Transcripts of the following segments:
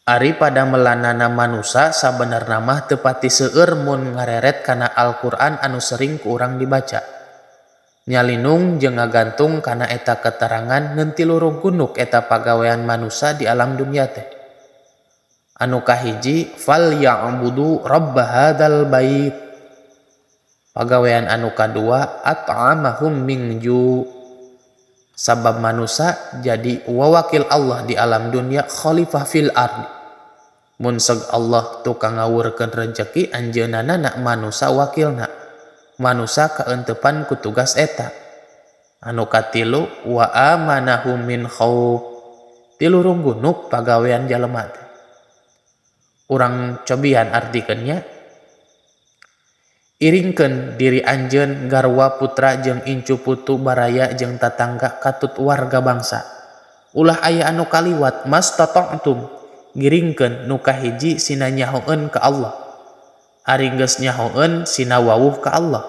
Ari padamelanana manusa sabenerna mah teu pati seueur mun ngareret kana Al-Qur'an anu sering ku urang dibaca. Nyalinung jeung ngagantung kana eta keterangan ngeun tilu rungkunuk eta pagawean manusa di alam dunya teh. Anu kahiji falya'budu rabb hadzal bait. Pagawean anu kadua at'amahum min ju'. Sabab manusa jadi wawakil Allah di alam dunya khalifah fil ard. Mun seg Allah tukang ngawurkeun rejeki anjeunna na manusa wakilna. Manusa kaentepan ku tugas eta. Anu katilu wa amanahum min khauf. Tilu runggunuk pagawean jalema teh. Urang cobian artikeunnya. Iringkeun diri anjeun garwa putra jeung incu putu baraya jeung tatangga katut warga bangsa. Ulah aya anu kaliwat mastata'tum. Giringkeun nu kahiji sina nyahoeun ka Allah. Ari geus nyahoeun sina wawuh ka Allah.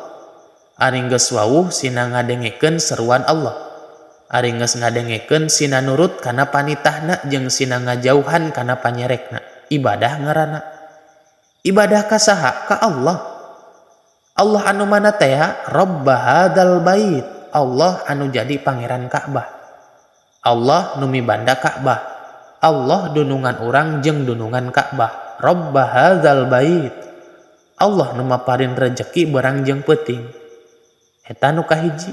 Ari geus wawuh sina ngadengekeun seruan Allah. Ari geus ngadengekeun sina nurut kana panitahna jeung sina ngajauhan kana panyerekna. Ibadah ngaranna. Ibadah ka saha? Ka Allah. Allah anu mana teh? Rabb hadzal bait. Allah anu jadi pangeran Ka'bah. Allah nu mibanda Ka'bah. Allah dunungan urang jeung dunungan Ka'bah. Rabb hadzal bait. Allah nu maparin rejeki berang jeung peuting. Eta nu kahiji.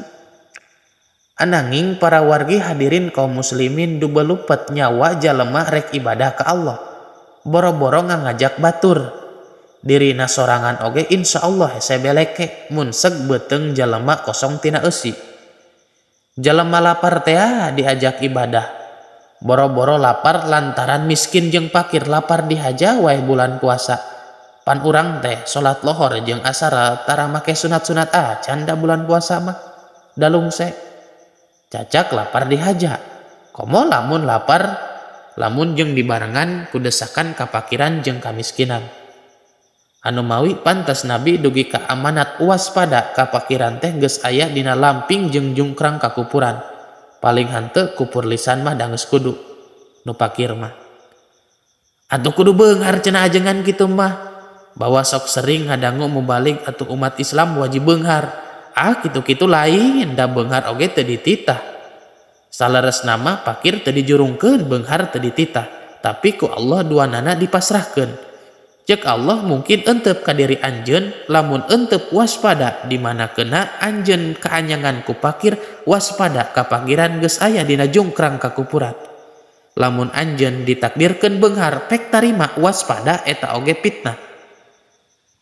Ananging para wargi hadirin kaum muslimin dubelupet nyawa jalema rek ibadah ka Allah. Boro-boro ngangajak batur. Dirina sorangan oge insyaallah hese beleke mun seg beuteung jalema kosong tina eusi. Jalema lapar teh diajak ibadah. Boro-boro lapar lantaran miskin jeung pakir lapar dihaja wae bulan puasa. Pan urang teh salat lohor jeung asar tara make sunat-sunat acan da bulan puasa mah. Dalungse. Cacak lapar dihaja. Komo lamun lapar lamun jeung dibarengan ku desakan kapakiran jeung kamiskinan. Anu mawi pantas Nabi dugi ka amanat waspada kapakiran teh geus aya dina lamping jeung jungkrang kakupuran. Paling henteu kupur lisan mah da geus kudu nu pakir mah. Atuh kudu beunghar cenah ajengan kitu mah. Bahwa sok sering ngadangu mubalig atuh umat Islam wajib beunghar. Ah kitu-kitu lain da beunghar oge teu dititah. Saleresna mah pakir teu dijurungkeun beunghar teu dititah, tapi ku Allah duanana dipasrahkeun. Cek Allah mungkin entep ka diri anjeun lamun entep waspada di mana kena anjeun kaanyangan ku pakir waspada kapakiran geus aya dina jungkrang kakupuran. Lamun anjeun ditakdirkeun beunghar pek tarima waspada eta oge fitnah.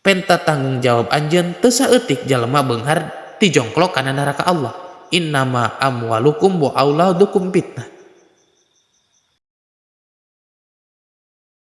Penta tanggung jawab anjeun teu saeutik jalema beunghar tijongklok kana neraka Allah. Innama amwalukum wa auladukum fitnah.